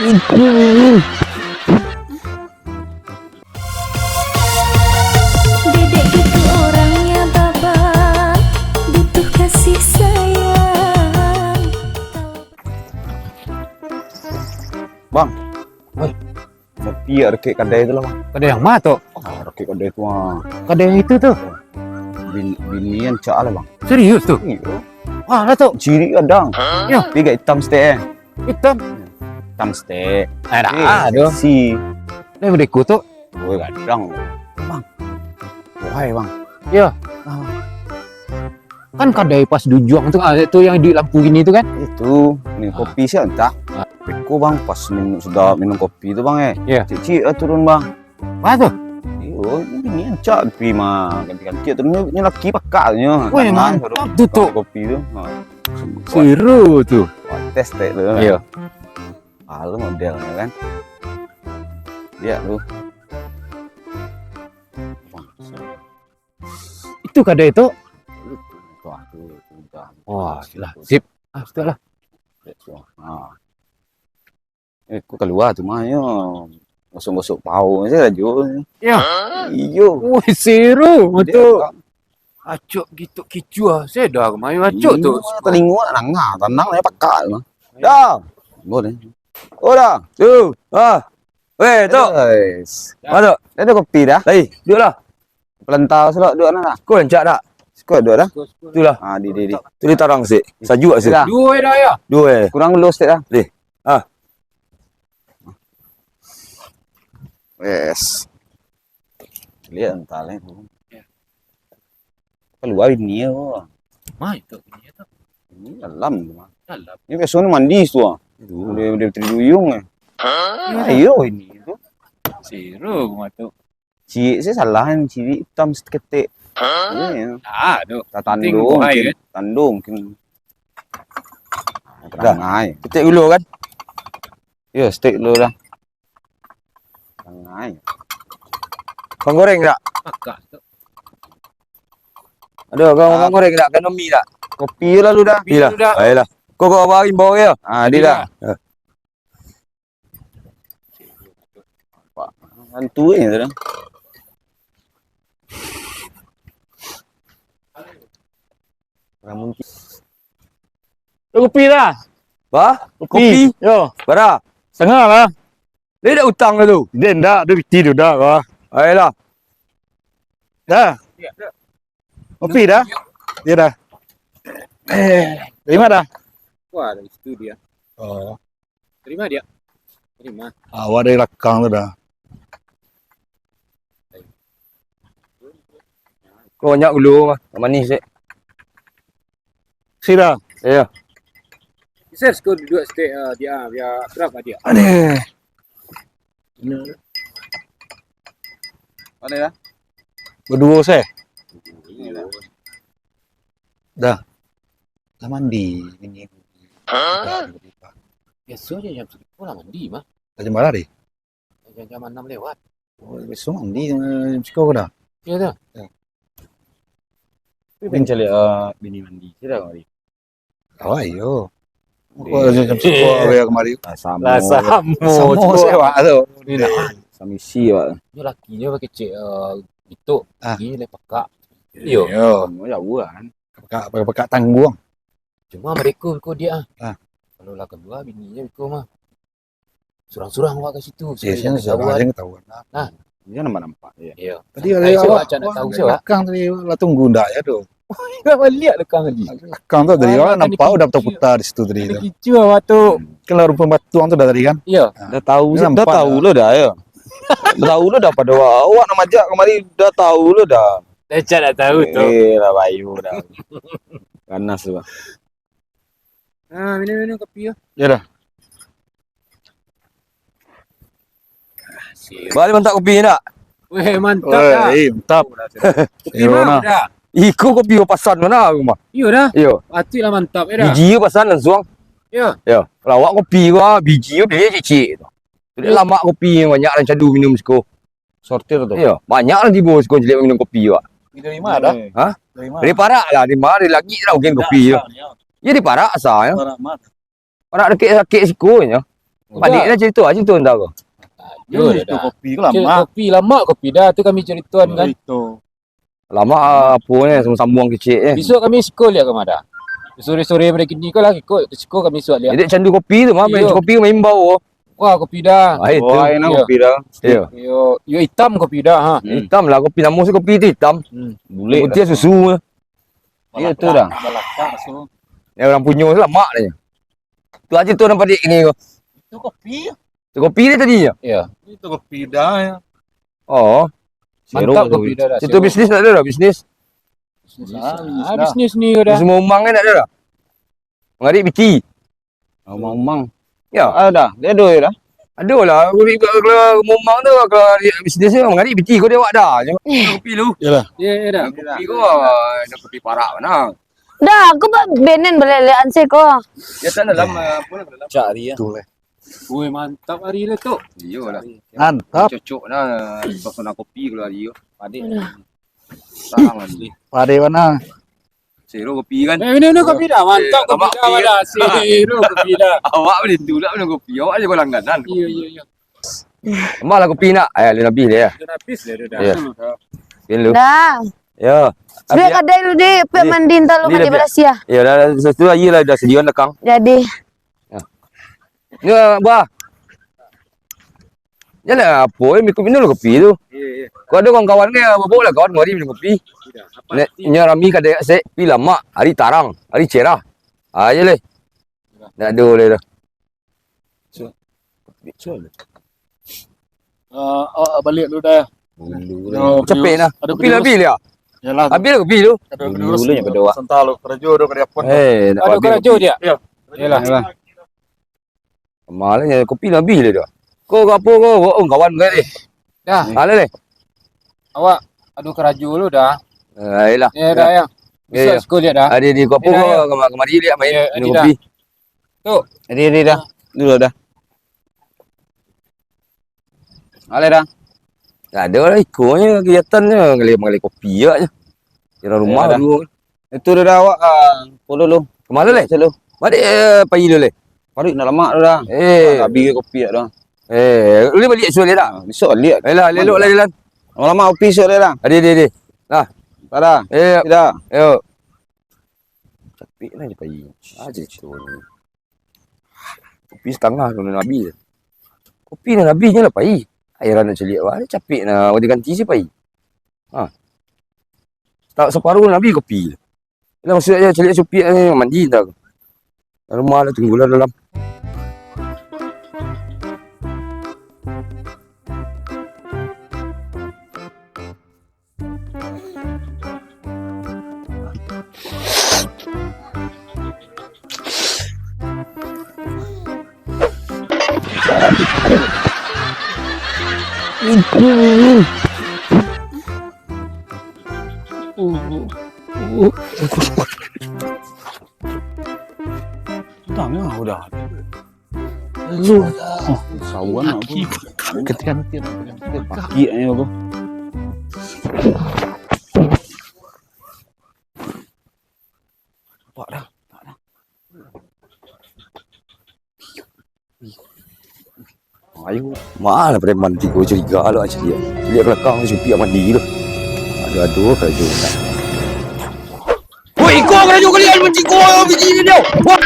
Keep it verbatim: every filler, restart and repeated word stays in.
Dedek gitu orangnya, Baba, butuh kasih sayang. Bang, woi, kopi ya, rakek kadai tu lah, Bang. Kadai yang mana tu? Ah, rakek kadai tu, ah. Kadai yang itu tu? Bin-, bini yang cak lah, Bang. Serius tu? Iyo. Wah, lah tu. Ciri kadang. Yo. Tapi agak hitam setek, eh. Hitam? Hitam setek. Eh, dah, eh, aduh. Si. Lah, beko tu? Oh, gadang. Bang. Wahai, Bang. Yo. Ah. Kan kadai pas di ujuang tu, ah, tu yang di lampu gini tu kan? Itu, minum kopi siap entah. Ah. Beko, Bang, pas minum, sudah minum kopi tu, Bang, eh. Yo. Cik-cik lah turun, Bang. Mana tu? Iyo, ini ni ancak tapi mah ganti-ganti tu. Nyo, nyo laki pakak nyo. Weh, mantap tu, Tok. Kopi tu. Ha. Seru tu. Wah, tes tek tu. Iyo. Halo modelnyo kan. Lihat tu. Itu kadai tu. Wah, tu, tu udah. Wah, lah. Sip. Ah, sudah lah. Ha. Eh, kok kalua tu mah, yo. Gosok-gosok pao sajo. Yo. Iyo. Woi, seru tu. Acok gitu kicuah. Saya dah kemayu acok tu. Iyo, talingo nak danga, tanang lah pakak tu mah. Dah. Boleh. Oh, dah. Tu. Ah. Weh, tu. Guys. Mana tu? Dah ada kopi dah? Lai, duduklah. Pelantau selok duduk nah. Kau rancak tak? Siko duduk dah. Tu lah. Ha, di, di, di. Tu di tarang sik. Sajuak sik. Dah. Dua dah ya. Dua. Kurang dulu sik dah. Deh. Ha. Yes. Lihat entah lah tu. Kalua bini ko. Mai tu bini tu. Ini dalam tu mah. Dalam. Ini biasanya mandi tu ah. Itu. Dia, dia terduyung eh. Hah? Ayo ini tu. Seru mah tu. Ciek se salah kan, ciek itam saketek. Hah? Iyo. Ah, tu. Tatando mungkin. Tando mungkin. Dah. Dah. Ketek dulu kan? Iyo, stek dulu dah. Tangai. Kau goreng tak? Pakak tu. Aduh, kau, ah, kau goreng tak? Kau mi tak? Kopi je lalu dah. Kopi lah. Ayolah. Kau, kau bawa imbau je. Ah, dia dah. Hantu ni tu dah. Kopi dah. Bah? Kopi? Kopi? Yo. Bara? Setengah lah. Dia dah utang tu. Dia ndak, dia piti tu dah, bah. Ayolah. Dah. Kopi dah? Dia dah. Eh, terima dah. Wah, dari situ dia. Oh. Terima dia. Terima. Awak dari belakang tu dah. Kau banyak dulu mah, manis dek. Sira. Iyo. Bisa kau duduk stek, ah, dia, ah, biar akrab ah dia. Aneh. Mana ya? Berdua saya. Dah. Lah mandi ini. Hah? Biasanya jam segitu lah mandi mah. Dah jam berapa tadi? Jam, jam enam lewat. Oh, besok mandi, eh, jam sekolah dah. Iyo tu. Yo. Tapi ben caliak, eh, bini mandi. Sira kemari. Oh, iyo. Kok jam sekolah awak kemari? Lah samo. Lah samo. Samo sewa tu. Ini nak. Sama isi awak. Nyo laki nyo pakai cek, eh, bituk. Ah. Laki nyo lai pakak. Iyo. Iyo. Samo jauh kan. Pakak, pakak, pakak tangguang. Cuma mereka biko dia ah. Ah. Kalau lah kalua bini nyo biko mah. Surang-surang awak ka situ. Biasanya surang aja ketahuan lah. Nah. Dia nampak-nampak ya. Iyo. Tadi ada awak, awak nak tahu siapa? Belakang tadi lah tunggu ndak ya tu. Dah baliak belakang tadi. Belakang tu tadi awak nampak udah putar-putar di situ tadi tu. Ada kicu awak tu. Kan lah rumpun batuang tu dah tadi kan? Iyo. Dah tahu, dah tahu lah dah ya. Dah tahu lah dah pada awak, awak nak majak kemari dah tahu lah dah. Dah cak dah tahu tu. Eh, lah bayu dah. Ganas tu. Ah, minum, minum kopi yo. Yo dah. Balik mantap kopi nak? Weh, mantap dah. Eh, mantap. Kopi mah dah. Iko kopi pasan mah aku mah. Iyo dah. Iyo. Patut lah mantap yo dah. Biji pasan langsung. Iyo. Yo, lawak kopi gua, biji gua beli cicik tu. Jadi lamak kopi banyak urang cadu minum siko. Sortir tu. Iyo, banyak lah tibo siko ciliak minum kopi awak. Dari mana dah? Hah? Dari mana? Dari parak lah, dari mana, dari langik lah mungkin kopi tu. Yo di parak asa yo. Parak mana? Parak dakek-dakek siko nyo. Padik lah cerita, cerita entah ko. Yo, cerita kopi ko lamak. Kopi lamak, kopi dah tu kami ceritoan kan. Cerita. Lamak, ah, apo ni, sambung-sambung kecek eh. Bisuak kami siko liak ka ma dah. Sore-sore macam kini ko lah, siko, siko kami suak liak. Jadi candu kopi tu mah, main kopi main bau. Wah, kopi dah. Ah, itu. Wah, enak kopi dah. Iyo. Yo, yo hitam kopi dah, ha. Hmm. Hitam lah kopi, namo se kopi tu hitam. Hmm. Bulik. Putiah susu. Iyo tu dah. Balakak, balakak, so. Ya, urang punyo tu lamak dah. Tu aja tu nampak dek ini ko. Itu kopi. Tu kopi dia tadi ya? Iya. Itu kopi dah ya. Oh. Mantap kopi dah, dah. Situ bisnis nak ada dah, bisnis? Bisnis. Ah, bisnis ni dah. Semua umang kan nak ada dah? Mangarik piti. Umang-umang. Ya. Ada dah. Dia ada ya dah. Ada lah. Kalau umang tu, kalau dia bisnis ni, mangarik piti kau dia awak dah. Kopi lu. Yalah. Ya, ya dah. Kopi kau, ah, ada kopi parak mana? Dah, aku ba-, benen balelean se ko. Ya, tak dalam, ah, apa lah, dalam. Cari ya. Tu lah. Woi, mantap hari ni tu. Iyolah. Mantap. Cocok lah suasana kopi kalau hari tu. Padik. Aduh. Sarang lah ni. Padik mana? Sero kopi kan? Eh, minum, minum kopi dah. Mantap kopi dah, dah. Sero kopi dah. Awak boleh tu lah minum kopi. Awak je langganan. Iya, iya, iya. Tambah lah kopi nak. Eh, alun habis dia. Alun habis dia dah. Iya. Dah. Dah. Ya. Sudah kadai lu deh, pergi mandi, entah lu mandi balasiah. Ya, dah, dah, sudah, sudah, iya lah, dah sedia dah, Kang. Jadi. Ya. Ni, ah, bah. Jangan apo, eh, minum, minum kopi tu. Iya, iya. Kalau ada kawan-kawan ni, ah, bawa lah kawan, mari minum kopi. Sudah, apa? Nek, nya rami kadai sek, pi lamak, hari tarang, hari cerah. Ah, aja leh. Nak ada boleh dah. So, so. Ah, awak balik dulu dah. Dulu. Capek nah. Kopi habis lah. Yalah. Habis lah kopi tu. Dulu nya pada awak. Santa lu karajo tu ka Japun. Eh, nak ada karajo dia. Iya. Yalah. Yalah. Malah nya kopi habis lah tu. Kau ke apa kau? Oh, kawan kau ni. Dah. Alah leh. Awak ada karajo lu dah. Eh, ayolah. Ya dah ya. Bisa sekolah dah. Ada di kau apa kau kemari lihat main minum kopi. Tu. Adi, adi dah. Dulu dah. Alai dah. Tak ada lah, iko nyo kegiatan nyo, ngali, ngali kopi je. Kira rumah dulu. Itu dah, dah awak, ah, pulang dulu. Kemana leh? Selalu. Balik, eh, pagi dulu leh. Balik nak lamak tu dah. Eh. Habis kopi dah. Eh, boleh balik esok leh dah? Ah, besok balik. Ayolah, elok lah jalan. Lama-lama kopi esok leh dah. Adi, adi, adi. Dah. Dah. Eh, dah. Ayo. Capek lah dia pai. Aja cerita ni. Kopi setangah tu nan habis. Kopi nan habis nyo lah pai. Airan nak caliak wah, capek nah, awak diganti se pai. Ha. Tak separuh nan habis kopi. Lah, maksud aja caliak supik ni, mandi tak. Rumah lah, tunggulah dalam. Tangah udah. Lu. Oh, sawan aku. Ketian, ketian, ketian. Kaki aja aku. Pak dah, pak dah. Ayo, mana pada mandi kau curiga lah curiga. Curiga kelakang supik mandi tu. Aduh, aduh, kerja. Woi, kau kerja kalian mandi kau biji ni dia. Wah.